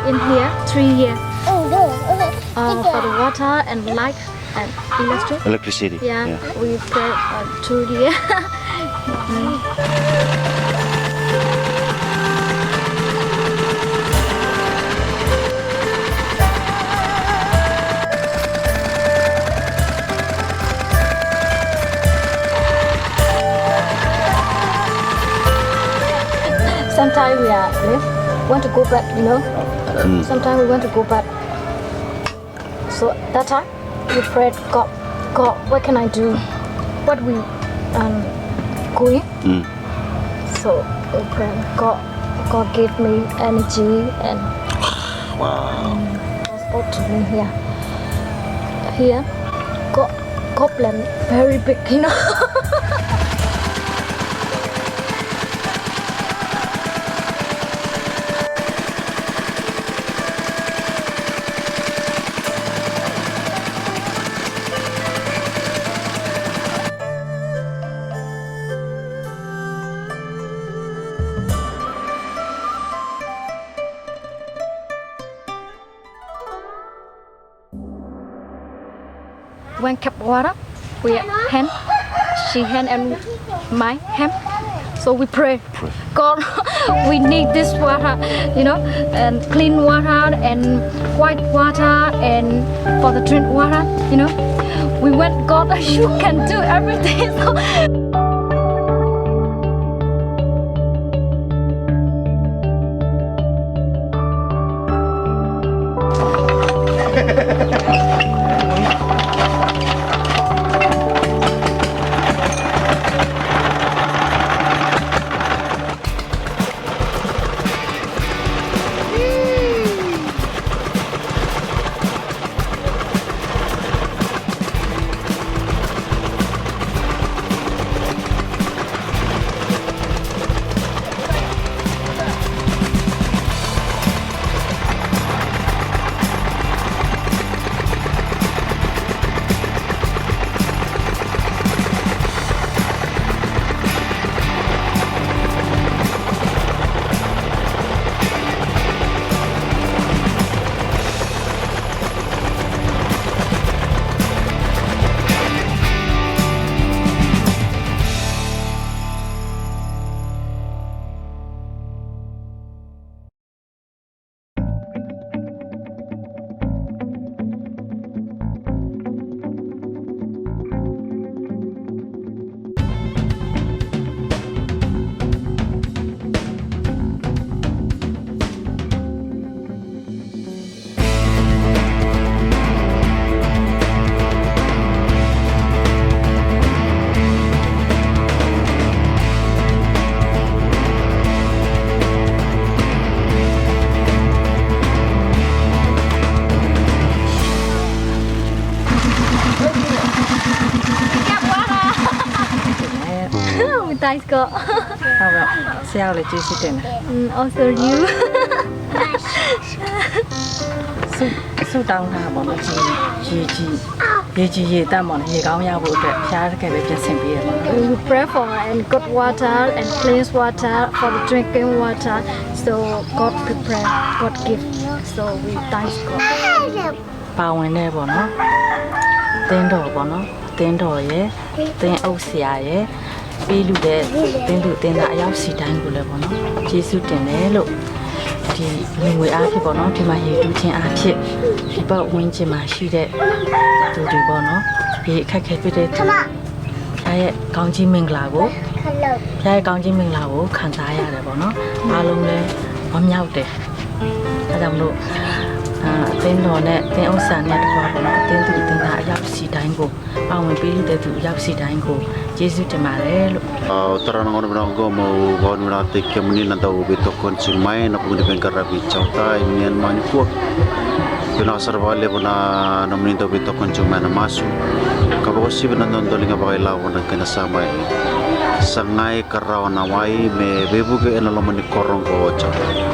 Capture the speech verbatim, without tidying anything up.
In here, three years. Oh, no. Okay. Uh, for the water and light and electric. Electricity. Yeah, yeah. We pray, uh, through the year. Mm. Sometimes we are, eh, want to go back, you know. Mm. Sometimes we want to go back. So that time we prayed, "God, God, what can I do? What we, um, going?" Mm. So we prayed, "God, God gave me energy and, wow, um, spoke to me here. Here, God, God plan very big, you know." One cup water, we hand, she hand and my hand. So we pray. Pray. God, we need this water, you know, and clean water and white water and for the drink water, you know. We want God, you can do everything. So Thanks God. Awa, se au le Jisu tena. Mm, also you. Su, su tau na mo na ji, ji, ji. Ye ji ye ta mo na ye kau ya bo te, sha ke be je sen bi ye mo. We pray for and good water and clean water for the drinking water. So God prepare, God give. So we thanks God. Pau ne bono. Tendo bono. Tendo ye. Ten au sia ye. Pelu de. Tendu tena ayau si tangu le bono. Jisu tenelo. Ti nungui aki bono. Ti ma hidu ti aki. Ti pa uin ti ma si de. Tu di bono. Ti ka ke pe de tu. Pia e kaunji minglago. Pia e kaunji minglago. Kanta ya de bono. Alum le. Om yau de. Adam lo, ah, ten lo ne, ten osa ne, ten tu, ten na, yau si daingo. Au me pili te tu, yau si daingo. Jisu te marelo. Ah, o tara na gauna vinaka oqo meu vakavinavinakataki kemuni na dau veitokoni tiko mai na vuku ni veiqaravi Chautai ni yanuyanu nikua. Vinaka sara vakalevu na nomuni dau veitokoni tiko mai na masu. Ka vakauasivi na dodoliga vakailavo na kena sa mai sagai ka rawa na wai me veivuke ena loma ni koro oqo o Chautai.